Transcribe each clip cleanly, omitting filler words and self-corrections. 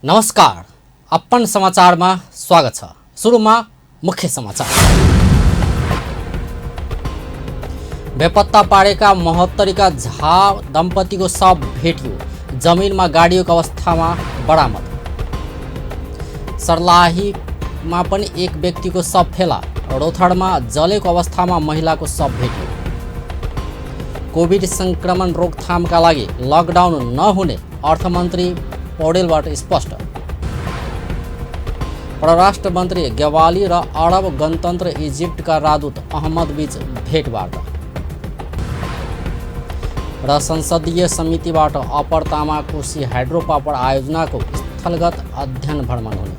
नमस्कार, अपन समाचारमा स्वागत छ। सुरुमा मुख्य समाचार। बेपत्ता पारेका महोत्तरीका झा दम्पतिको शव भेटियो, जमिनमा गाडिएको अवस्थामा बरामद। सर्लाहीमा पनि एक व्यक्तिको शव फेला, रौथाडमा जलेको अवस्थामा महिलाको शव भेटियो। कोभिड संक्रमण रोकथामका लागि लकडाउन नहुने अर्थमन्त्री पौडेलबाट स्पष्ट। परराष्ट्र मन्त्री ग्यावाली र अरब गणतन्त्र इजिप्टका राजदूत अहमद बीच भेटवार्ता। र संसदीय समितिबाट अप्पर तामाकोशी हाइड्रो पावर आयोजनाको स्थलगत अध्ययन भ्रमण हुने।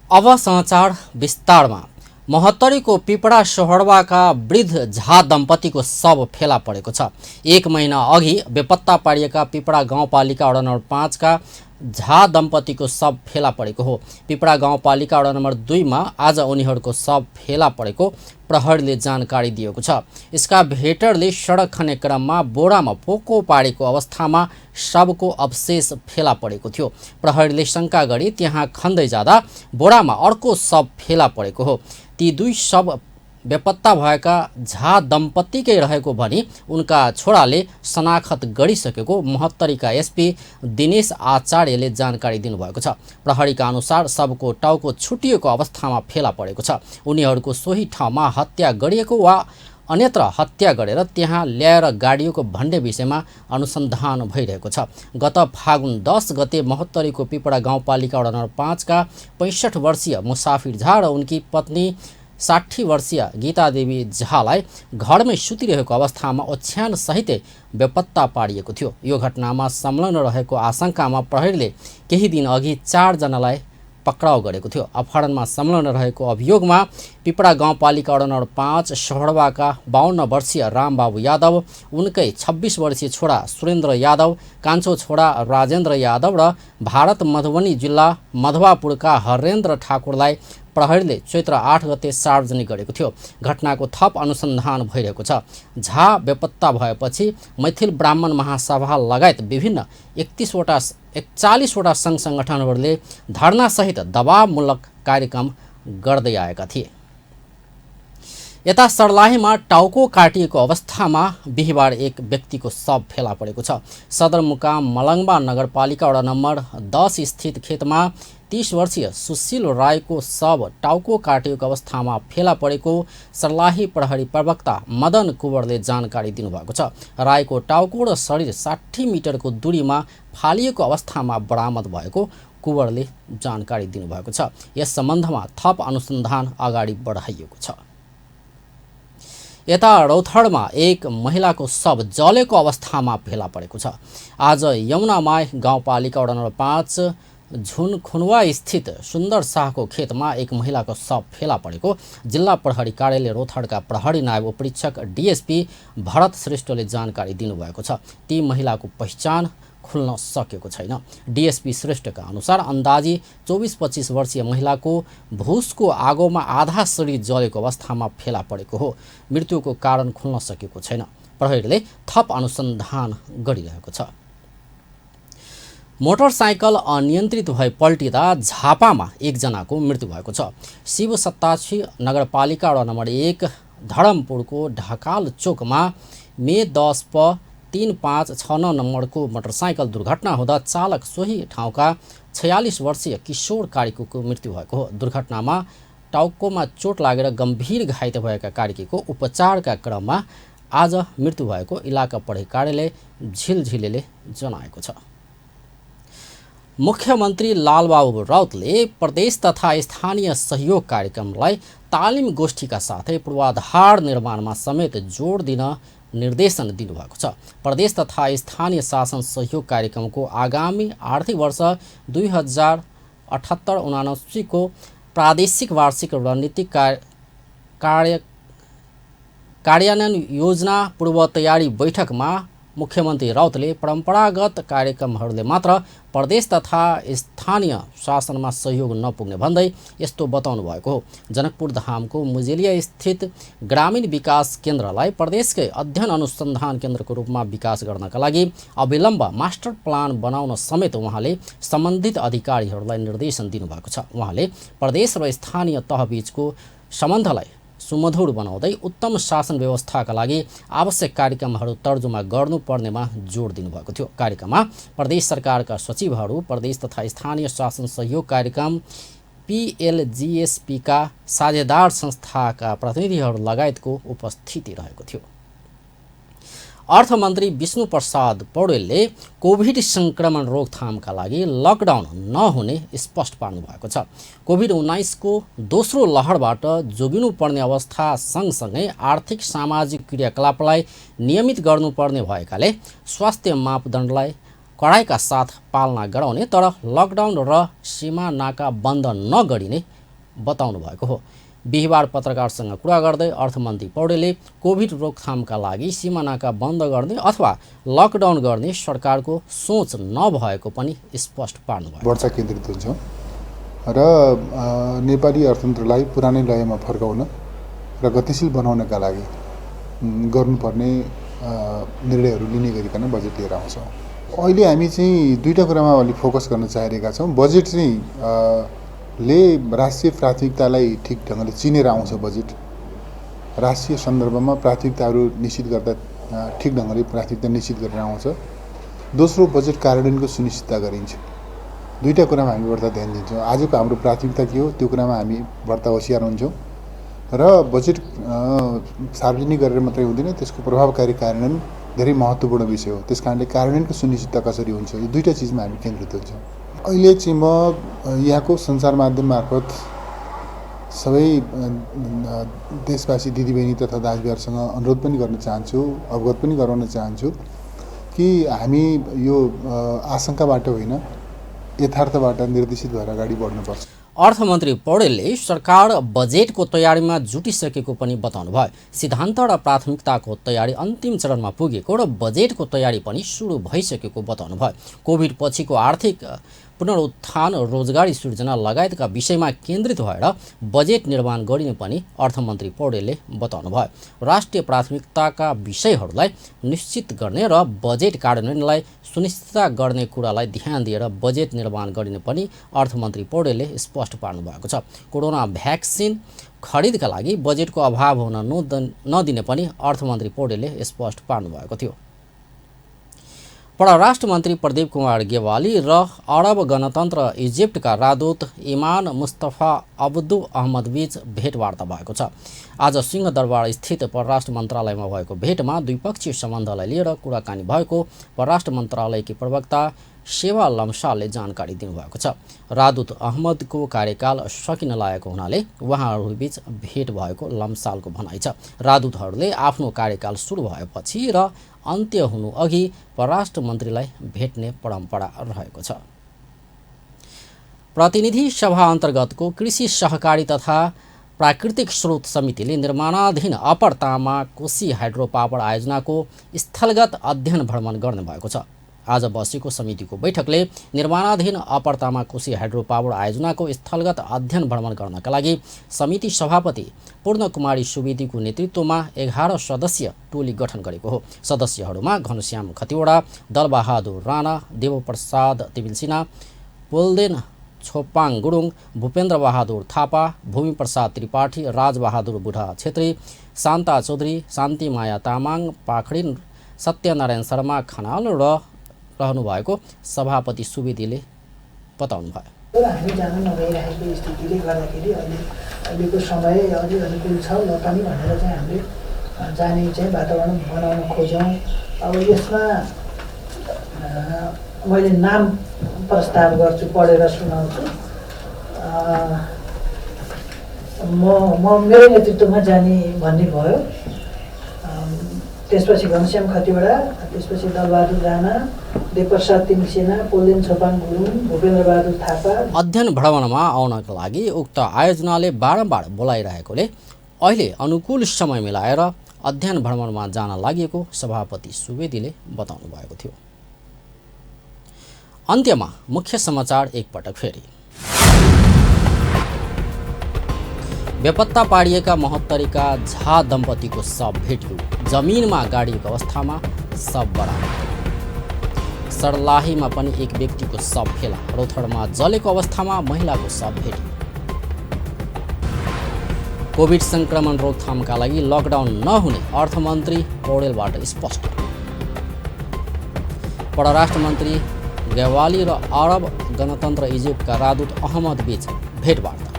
अब समाचार विस्तारमा। महोत्तरीको पिपरा सोहरवाका वृद्ध झा दम्पतिको शव फेला परेको छ। एक महिना अघि बेपत्ता पारिएका पिपरा गाउँपालिका वडा नम्बर 5 का झा दम्पतिको शव फेला परेको हो। पिपरा गाउँपालिका वडा नम्बर 2 मा आज उनीहरूको शव फेला परेको प्रहरीले जानकारी दिएको छ। एक्सकाभेटरले सडक खन्ने क्रममा बोरामा पोको पारेको अवस्थामा शवको अवशेष फेला परेको थियो। प्रहरीले शङ्का गरी त्यहाँ खन्दै जाँदा बोरामा अर्को शव फेला परेको हो। ती दुई शव बेपत्ता भएका झा दम्पतिकै रहेको भनी उनका छोराले शनाखत गरिसकेको महोत्तरीका एसपी दिनेश आचार्यले जानकारी दिनुभएको छ। प्रहरीका अनुसार शवको टाउको छुटिएको अवस्थामा फेला परेको छ। उनीहरूको सोही ठाउँमा हत्या गरिएको वा अन्यत्र हत्या गरेर त्यहाँ ल्याएर गाडिएको भन्ने विषयमा अनुसन्धान भइरहेको छ। गत फागुन 10 गते महोत्तरीको पिपरा गाउँपालिका वडा नम्बर 5 का 65 वर्षीय मुसाफिर झा र उनकी पत्नी 60 वर्षीय गीता देवी झालाई घरमै सुतिरहेको अवस्थामा ओछ्यान सहितै बेपत्ता पारिएको थियो। यो घटनामा संलग्न रहेको आशंकामा प्रहरीले केही दिन अघि 4 जनालाई पक्राउ गरेको थियो। अपहरणमा संलग्न रहेको अभियोगमा पिपरा गाउँपालिका वडा नम्बर 5 सोहरवाका 52 वर्षीय रामबाबु यादव, उनकै 26 वर्षीय छोरा सुरेन्द्र यादव, कान्छो छोरा राजेन्द्र यादव र भारत मधुबनी जिल्ला मधवापुरका हरेन्द्र ठाकुरलाई प्रहरीले चैत्र 8 गते सार्वजनिक गरेको थियो। घटनाको थप अनुसन्धान भइरहेको छ। झा बेपत्ता भएपछि मैथिल ब्राह्मण महासभा लगायत विभिन्न 41 वटा सङ्घ सङ्गठनहरूले धरनासहित दबावमूलक कार्यक्रम गर्दै आएका थिए। यता सर्लाहीमा टाउको काटिएको अवस्थामा बिहिबार एक व्यक्तिको शव फेला परेको छ। सदरमुकाम मलङ्बा नगरपालिका वडा नम्बर 10 स्थित खेतमा 30 वर्षीय सुशील राईको शव टाउको काटिएको अवस्थामा फेला परेको सर्लाही प्रहरी प्रवक्ता मदन कुँवरले जानकारी दिनुभएको छ। राईको टाउको र शरीर 60 मिटरको दूरीमा फालिएको अवस्थामा बरामद भएको कुँवरले जानकारी दिनुभएको छ। यस सम्बन्धमा थप अनुसन्धान अगाडि बढाइएको छ। यता रौथाडमा एक महिलाको शव जलेको अवस्थामा फेला परेको छ। आज यमुनामाई गाउँपालिका वडा नम्बर 5 झुनखुनवा स्थित सुन्दर शाहको खेतमा एक महिलाको शव फेला परेको जिल्ला प्रहरी कार्यालय रौथाडका प्रहरी नायब उपरीक्षक डीएसपी भरत श्रेष्ठले जानकारी दिनुभएको छ। ती महिलाको पहिचान खुल्न सकेको छैन। डीएसपी श्रेष्ठका अनुसार अन्दाजी 24-25 वर्षीय महिलाको भुसको आगोमा आधा शरीर जलेको अवस्थामा फेला परेको हो। मृत्युको कारण खुल्न सकेको छैन। प्रहरीले थप अनुसन्धान गरिरहेको छ। मोटरसाइकल अनियन्त्रित भई पल्टिँदा झापामा एकजनाको मृत्यु भएको छ। शिव सत्ताछी नगरपालिका वडा नम्बर 1 धरमपुरको ढकाल चोकमा मे 10 प 3569 नम्बरको मोटरसाइकल दुर्घटना हुँदा चालक सोही ठाउँका 46 वर्षीय किशोर कार्कीको मृत्यु भएको हो। दुर्घटनामा टाउकोमा चोट लागेर गम्भीर घाइते भएका कार्कीको उपचारका क्रममा आज मृत्यु भएको इलाका प्रहरी कार्यालय झिलझिलेले जनाएको छ। मुख्यमन्त्री लालबाबु राउतले प्रदेश तथा स्थानीय सहयोग कार्यक्रमलाई तालिम गोष्ठीका साथै पूर्वाधार निर्माणमा समेत जोड दिन निर्देशन दिनुभएको छ। प्रदेश तथा स्थानीय शासन सहयोग कार्यक्रमको आगामी आर्थिक वर्ष 2078-79 को प्रादेशिक वार्षिक रणनीतिक कार्यान्वयन योजना पूर्व तयारी बैठकमा मुख्यमन्त्री राउतले परम्परागत कार्यक्रमहरूले मात्र प्रदेश तथा स्थानीय शासनमा सहयोग नपुग्ने भन्दै यस्तो बताउनु भएको हो। जनकपुर धामको मुजेलिया स्थित ग्रामीण विकास केन्द्रलाई प्रदेशकै अध्ययन अनुसन्धान केन्द्रको रूपमा विकास गर्नका लागि अविलम्ब मास्टर प्लान बनाउन समेत उहाँले सम्बन्धित अधिकारीहरूलाई निर्देशन दिनुभएको छ। उहाँले प्रदेश र स्थानीय तहबीचको सम्बन्धलाई सुमधुर बनाउँदै उत्तम शासन व्यवस्थाका लागि आवश्यक कार्यक्रमहरू तर्जुमा गर्नुपर्नेमा जोड दिनुभएको थियो। कार्यक्रममा प्रदेश सरकारका सचिवहरू, प्रदेश तथा स्थानीय शासन सहयोग कार्यक्रम PLGSP का साझेदार संस्थाका प्रतिनिधिहरू लगायतको उपस्थिति रहेको थियो। अर्थमन्त्री विष्णु प्रसाद पौडेलले कोभिड संक्रमण रोकथामका लागि लकडाउन नहुने स्पष्ट पार्नु भएको छ। कोभिड-19 को दोस्रो लहरबाट जोगिनुपर्ने अवस्था सँगसँगै आर्थिक सामाजिक क्रियाकलापलाई नियमित गर्नुपर्ने भएकाले स्वास्थ्य मापदण्डलाई कडाइका साथ पालना गराउने तर लकडाउन र सीमा नाका बन्द नगरिने बताउनु भएको हो। बिहिबार पत्रकारसँग कुरा गर्दै अर्थमन्त्री पौडेलले कोभिड रोकथामका लागि सीमा नाका बन्द गर्ने अथवा लकडाउन गर्ने सरकारको सोच नभएको पनि स्पष्ट पार्नुभयो। वर्षा केन्द्रित हुन्छौँ र नेपाली अर्थतन्त्रलाई पुरानै लयमा फर्काउन र गतिशील बनाउनका लागि गर्नुपर्ने निर्णयहरू लिने गरिकन बजेट लिएर आउँछौँ। अहिले हामी चाहिँ दुईटा कुरामा अलि फोकस गर्न चाहिरहेका छौँ। बजेट चाहिँ ले राष्ट्रिय प्राथमिकतालाई ठिक ढङ्गले चिनेर आउँछ। बजेट राष्ट्रिय सन्दर्भमा प्राथमिकताहरू निश्चित गर्दा ठिक ढङ्गले प्राथमिकता निश्चित गरेर आउँछ। दोस्रो, बजेट कार्यान्वयनको सुनिश्चितता गरिन्छ। दुईटा कुरामा हामी बढ्ता ध्यान दिन्छौँ। आजको हाम्रो प्राथमिकता के हो त्यो कुरामा हामी बढ्ता होसियार हुन्छौँ र बजेट सार्वजनिक गरेर मात्रै हुँदैन, त्यसको प्रभावकारी कार्यान्वयन धेरै महत्त्वपूर्ण विषय हो। त्यसकारणले कार्यान्वयनको सुनिश्चितता कसरी हुन्छ यो दुईटा चिजमा हामी केन्द्रित हुन्छौँ। अहिले चाहिँ म यहाँको सञ्चार माध्यम मार्फत सबै देशवासी दिदीबहिनी तथा दाजुभाइहरूसँग अनुरोध पनि गर्न चाहन्छु, अवगत पनि गराउन चाहन्छु कि हामी यो आशंकाबाट होइन यथार्थबाट निर्देशित भएर अगाडि बढ्नुपर्छ। अर्थमन्त्री पौडेलले सरकार बजेटको तयारीमा जुटिसकेको पनि बताउनुभयो। सिद्धान्त र प्राथमिकताको तयारी अन्तिम चरणमा पुगेको र बजेटको तयारी पनि सुरु भइसकेको बताउनुभयो। कोभिड पछिको आर्थिक पुनरुत्थान, रोजगारी सृजना लगायतका विषयमा केन्द्रित भएर बजेट निर्माण गरिने पनि अर्थमन्त्री पौडेलले बताउनुभयो। राष्ट्रिय प्राथमिकताका विषयहरूलाई निश्चित गर्ने र बजेट कार्यान्वयनलाई सुनिश्चितता गर्ने कुरालाई ध्यान दिएर बजेट निर्माण गरिने पनि अर्थमन्त्री पौडेलले स्पष्ट पार्नु भएको छ। कोरोना भ्याक्सिन खरिदका लागि बजेटको अभाव हुन नदिने पनि अर्थमन्त्री पौडेलले स्पष्ट पार्नु भएको थियो। परराष्ट्र मन्त्री प्रदीप कुमार गेवाली र अरब गणतन्त्र इजिप्टका राजदूत इमान मुस्तफा अब्दु अहमद बीच भेटवार्ता भएको छ। आज सिंहदरबार स्थित परराष्ट्र मन्त्रालयमा भएको भेटमा द्विपक्षीय सम्बन्धलाई लिएर कुराकानी भएको परराष्ट्र मन्त्रालयकी प्रवक्ता सेवा लम्सालले जानकारी दिनुभएको छ। राजदूत अहमदको कार्यकाल सकिन लागेको हुनाले उहाँहरूबीच भेट भएको लम्सालको भनाइ छ। राजदूतहरूले आफ्नो कार्यकाल सुरु भएपछि र अन्त्य हुनु अघि परराष्ट्र मन्त्रीलाई भेट्ने परम्परा रहेको छ। प्रतिनिधि सभा अन्तर्गतको कृषि सहकारी तथा प्राकृतिक स्रोत समितिले निर्माणाधीन अप्पर तामा कोशी हाइड्रो पावर आयोजनाको स्थलगत अध्ययन भ्रमण गर्ने भएको छ। आज बसेको समितिको बैठकले निर्माणाधीन अप्पर तामा कोशी हाइड्रो पावर आयोजनाको स्थलगत अध्ययन भ्रमण गर्नका लागि समिति सभापति पूर्णकुमारी सुवेदीको नेतृत्वमा 11 सदस्यीय टोली गठन गरेको हो। सदस्यहरूमा घनश्याम खतिवडा, दलबहादुर राणा, देवप्रसाद तिमिलसिना, पोल्देन छोपाङ गुरुङ, भूपेन्द्र बहादुर थापा, भूमिप्रसाद त्रिपाठी, राजबहादुर बुढा छेत्री, शान्ता चौधरी, शान्तिमाया तामाङ पाखडिन, सत्यनारायण शर्मा खनाल रहनु भएको सभापति सुवेदीले बताउनु भयो। हामी जान नभइरहेको स्थितिले गर्दाखेरि अहिलेको समय अलि अनुकूल छ ल पनि भनेर चाहिँ हामीले जाने चाहिँ वातावरण बनाउन खोज्यौँ। अब यसमा मैले नाम प्रस्ताव गर्छु, पढेर सुनाउँछु। म मेरो नेतृत्वमा जाने भन्ने भयो। त्यसपछि घनश्याम खतिवडा, त्यसपछि दलबहादुर राणा, देवप्रसाद तिमिलसिना, पोल्देन छोपाङ गुरुङ, भूपेन्द्र बहादुर थापा। अध्ययन भ्रमणमा आउनका लागि उक्त आयोजनाले बारम्बार बोलाइरहेकोले अहिले अनुकूल समय मिलाएर अध्ययन भ्रमणमा जान लागेको सभापति सुवेदीले बताउनु भएको थियो। अन्त्यमा मुख्य समाचार एकपटक फेरि। बेपत्ता पारिएका 72का झा दम्पतिको शव भेटियो। जमिनमा गाडिएको अवस्थामा शव बरामद। सर्लाहीमा पनि एक व्यक्तिको शव फेला। रौथडमा जलेको अवस्थामा महिलाको शव भेटियो। कोभिड संक्रमण रोकथामका लागि लकडाउन नहुने अर्थमन्त्री पौडेलबाट स्पष्ट। परराष्ट्र मन्त्री गेवाली र अरब गणतन्त्र इजिप्टका राजदूत अहमद बीच भेटवार्ता।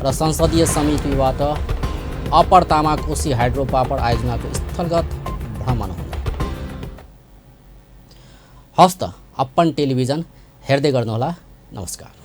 र संसदीय समितिबाट अप्पर तामाकोशी हाइड्रो पावर आयोजनाको स्थलगत भ्रमण हुने। हवस् त, अपन टेलिभिजन हेर्दै गर्नुहोला। नमस्कार।